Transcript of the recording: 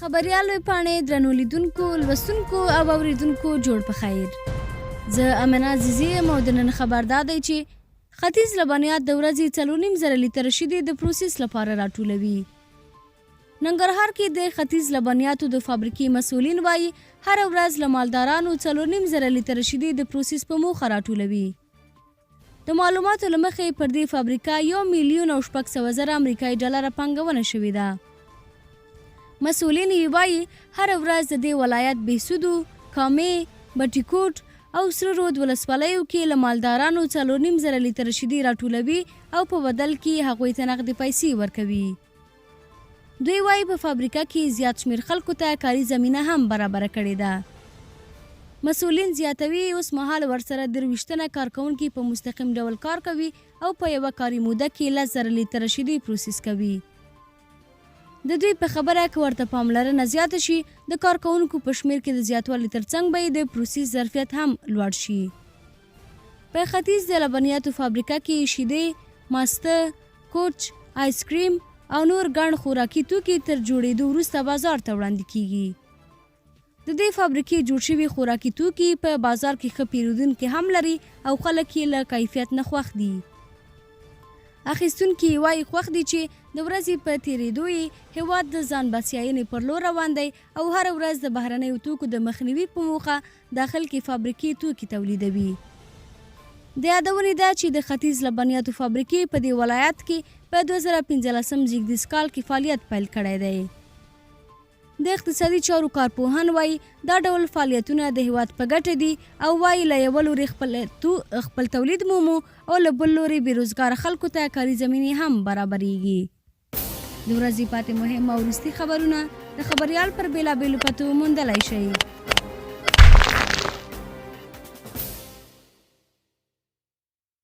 خبریال ویبپاڼې درنو لیدونکو، لوستونکو او اوریدونکو جوړ په خیر. زه امنه عزیزي یم او د نن خبر دا دی چې ختیځ لبنیات د ورځې 4.5 زره لیتره شیدې د پروسس لپاره راټولوي. ننګرهار کې د ختیځ لبنیاتو د فابریکې مسؤلین وایي هره ورځ له مالدارانو 4.5 زره لیتره شیدې د پروسس په موخه راټولوي. د معلوماتو له مخې پر دې فابریکه یو میلیون او 600,000 امریکایي ډالره پانګونه شوې ده. مسؤلین یې وایي هره ورځ د دې ولایت بهسودو، کامې، بټي کوټ او سره رود ولسوالیو کې له مالدارانو 4.5 زره لیتره شیدې راټولوي او په بدل کې یې هغوی ته نغدې پیسې ورکوي. دوی وايي په فابریکه کې زیات شمېر خلکو ته کاري زمینه هم برابره کړې ده. مسؤلین زیاتوي، اوس مهال ورسره 23 تنه کارکوونکي په مستقیم ډول کار کوي او په یوه کاري موده کې 10,000 لیتره شیدې پروسس کوي. د دوی په خبره که ورته پاملرنه زیاته شي، د کارکوونکو په شمېر کې د زیاتوالي ترڅنګ به یې د پروسس ظرفیت هم لوړ شي. په ختیځ د لبنیاتو فابریکه کې شیدې، ماسته، کوچ، آیسکریم او نور ګڼ خوراکي توکي تر جوړېدو وروسته بازار ته وړاندې کېږي. د دې فابریکې جوړ شوي خوراکي توکي په بازار کې ښه پېرودونکي هم لري او خلک یې له کیفیت نه خوښ دي. اخیستونکي یې وايي خوښ دي چې د ورځې په تېرېدو یې هېواد د ځان بسیاینې پر لور روان دی او هره ورځ د بهرنیو توکو د مخنیوي په موخه داخل کې فابریکې توکي تولیدوي. د یادونې ده چې د ختیځ لبنیاتو فابریکې په دې ولایت کې په 2015 زیږدیز کال کې فعالیت پیل کړی دی. د اقتصادي چارو کارپوهان وايي دا ډول فعالیتونه د هیواد په ګټه دي او وايي له یوه لوري خپل خپل تولید مومو او له بل لوري بې روزګاره خلکو ته کاري زمینې هم برابریږي. د ورځې پاتې مهم او وروستي خبرونه د خبریال پر بېلابېلو پتو موندلای شئ.